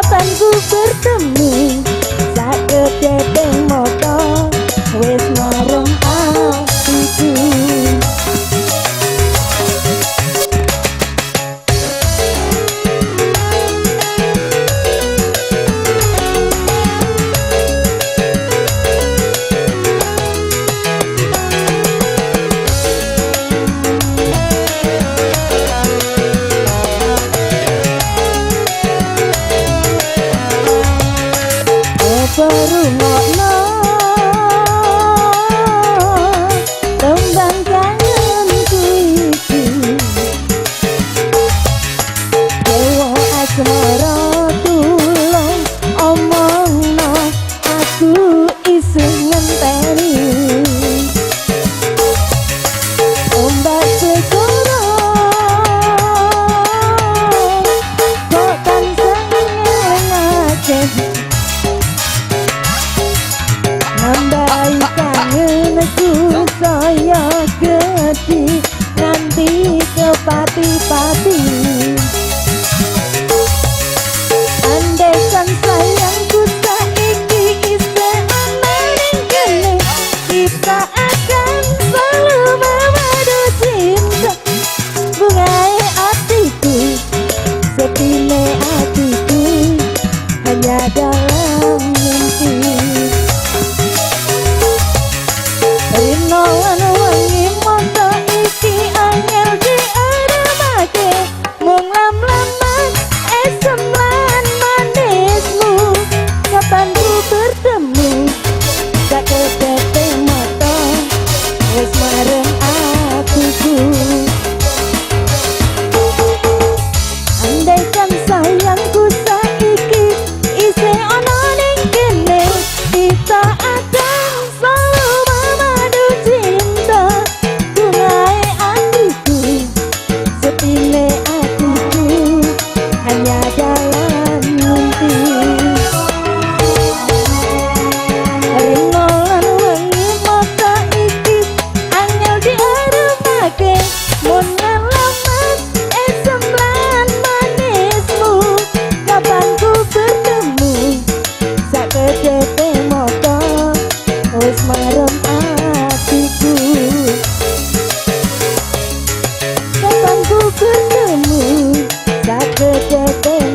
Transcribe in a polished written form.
Kapan ku bertemu sak kedeping mata wis marem atiku. Perungokno tembang kangenku iki, dewa asmara tulung omongno aku isih ngenteni. Ombak segara kok tansah ngelingake, nambahi kangenku saya gedhi nganti kepati-pati. Andaikan sayangku saiki isih ana ning kene, kita akan selalu memadu cinta. Bungae atiku, sepine atiku hanya dalam mimpi. Rino lan wengi mata iki angel diaremake, mung lam-laman esem lan manismu. Kapan ku bertemu sak kedeping mata wis marem atiku. Andaikan sayangku saiki isih ana ning kene, kita akan selalu memadu cinta. Bungae atiku, sepile atiku hanya dalam mimpi. Rino lan wengi mata iki angel diaremake, mun ngalaman esem lan manismu. Kapan ku bertemu sak kedeping mata wis marem atiku. Kapan ku bertemu sak kedeping